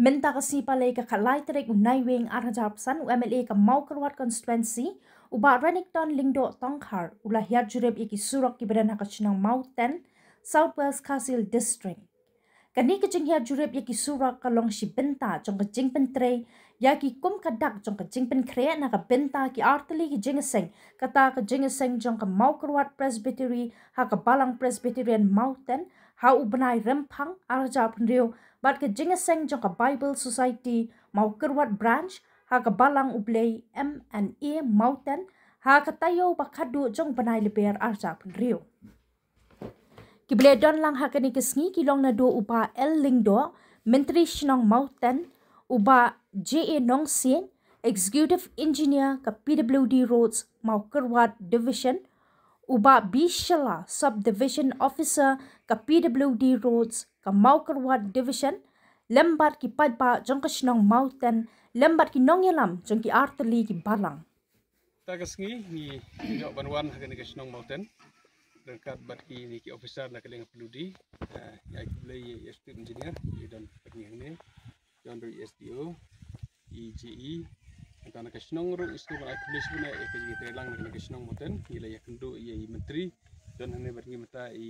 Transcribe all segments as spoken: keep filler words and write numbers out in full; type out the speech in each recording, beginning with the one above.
Mynta ka sngi Palei ka khatlai tarik u Naiwieng arhajar arphew san, u M L A ka Mawkyrwat Constituency, u Bah Renikton Lyngdoh Tongkhar, u la hiar jurip ïa ki surok kiba don ha ka shnong Mawten, South West Khasi Hills District. Kane ka jinghiar jurip ïa ki surok ka long shi bynta jong ka jingpyntrei ïa ki kum ka dak jong ka jingpynkhreh na ka bynta ki artylli ki jingïaseng, kata ka jingïaseng jong ka Mawkyrwat Presbytery ha ka Balang Presbyterian Mawten ha u bnai Rymphang arhajar arphew hynriew, bad ka jingïaseng jong ka Bible Society Mawkyrwat Branch ha ka Balang U Blei M and A Mawten ha ka taïew ba khatduh jong u bnai Lber arhajar arphew hynriew. Kiba la don lang ha kane ka sngi ki long naduh u Bah L Lyngdoh, Myntri Shnong Mawten, u Bah J A Nongsiej, Executive Engineer ka P W D Roads Mawkyrwat Division, u Bah B Shylla, Sub Division Officer ka P W D Roads ka Mawkyrwat Division, lem bad ki paidbah jong ka shnong Mawten, lem bad ki nongïalam jong ki artylli ki balang. Mynta ka sngi ngi ïoh ban wan ha kane ka shnong Mawten ryngkat bad kine ki officer na ka liang P W D. Ah, ïa ki, Blei, ïa Executive Engineer, ïa don bad ngi hangne, don ruh i S D O, i J E. Mynta na ka shnong ruh ngi sngewbha ban ai khublei shibun ïa ka jingïatreilang na kane ka shnong Mawten. Ngi la ïakynduh ïa i Myntri, don hangne bad ngi mynta i,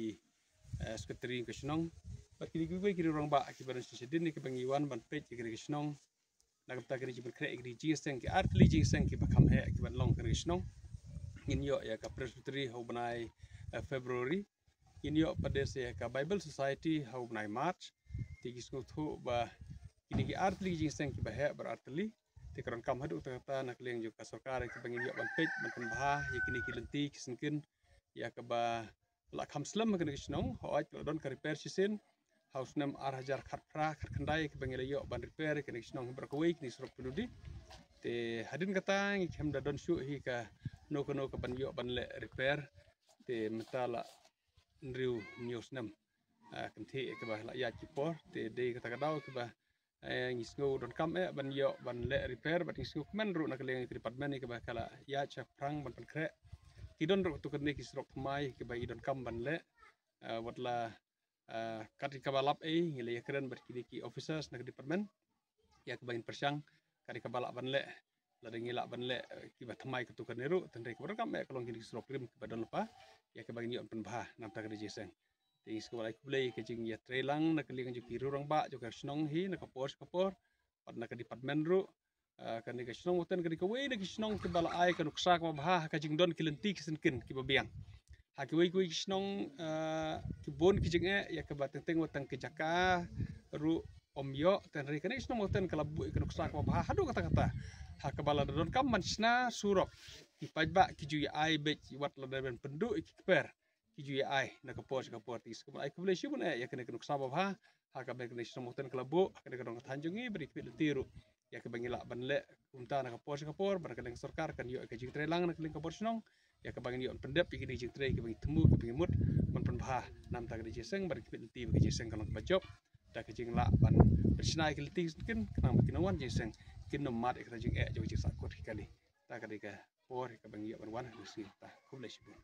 eh, Secretary ka shnong, bad kine kiwei ki rangbah kiba don shadien, kiba ngi wan ban peit ïa kane ka shnong. Na ka bynta kane ka jingpynkhreh ïa kine ki jingïaseng, ki artylli jingïaseng kiba kham heh kiban long ha kane ka shnong. Ngin ïoh ïa ka Presbytery ha u bnai, eh, February. Ngin ïoh pat de sa ïa ka Bible Society ha u bnai March. Te ngi sngewthuh ba kine ki artylli ki jingïaseng kiba heh bad artylli, te ka donkam haduh katta katta na ka liang jong ka sorkar kiba ngin ïoh ban peit ban pynbha ïa kine ki lynti ki syngkien, ïa kaba la kham slem ha kane ka shnong. Hooid, la don ka repair shisien ha u snem arhajar khatphra khatkhyndai kiba ngi la ïoh ban repair ïa kane ka shnong hi baroh kawei, kine ki surok P W D. Te hadien kata ngi khlem da don shuh hi kano kano kaban ïoh ban leh repair. Te mynta la hynriew hynñiew snem, ah, kynthih ïa kaba la ïaid ki por. Te dei kata ka daw kaba, eh, ngi sngew donkam eh ban ïoh ban leh repair, bad ngi sngewkmen ruh na ka liang ka department ïa kaba ka la ïaid shaphrang ban pynkhreh. Ki don ruh katto katne ki surok thymmai kiba i donkam ban leh, eh, wat la, eh, kat ïa kaba lap ei, ngi la ïakren bad kine ki officers na ka department ïa kaba ngin pyrshang kat ïa kaba lah ban leh. Lada ngi lah ban leh, eh, kiba thymmai katto katne ruh, hynrei kaba donkam eh ka long kine ki surok rim kiba don lypa, ïa kaba ngin ïoh pynbha na ka bynta kane ka jingïaseng. Te ngi sngewbha ban ai khublei ïa ka jingïatreilang na ka liang jong ki rangbah jong ka shnong hi na ka por sha ka por, bad na ka department ruh. Ah, kane ka shnong Mawten ka dei kawei na ki shnong kiba la ai ka nuksa kaba bha ha ka jingdon ki lynti ki syngkien kiba biang. Ha kiwei kiwei ki shnong, ah, ki bun ki jingeh ïa kaba teng teng wat tang ki jaka ruh ym ïoh, hynrei kane ka shnong Mawten ka la buh ïa ka nuksa kaba bha haduh katta katta. Ha kaba lada donkam ban shna surok, ki paidbah ki ju ïa ai beit, wat lada ban pynduh ïa ki kper, ki ju ïa ai na ka por sha ka por. Te ngi sngewbha ban ai khublei shibun eh ïa kane ka nuksa ba bha ha kaba kane ka shnong Mawten ka la buh ha kane ka dong ka thaiñ jong ngi, bad ngi khmih lynti ruh ïa kaba ngi lah ban leh kumta na ka por sha ka por, bad na ka liang sorkar kan ïoh ïa ka jingtreilang na ka liang ka bor shnong, ïa kaba ngin ïoh pyndep ïa kine ki jingtrei kiba ngi thmu kiba ngi mut ban pynbha na ka bynta kane ka jingïaseng, bad ngi khmih lynti ba ka jingïaseng kan long kaba jop da ka jinglah ban pynshna ïa ki lynti ki syngkien, khnang ba ki nongwan jingïaseng kin ym mad ïa kata ka jingeh jong ka jingsahkut ki kali. Ta ka dei ka por kaba ngi ïoh ban wan ha kane ka sngi. Ta khublei shibun.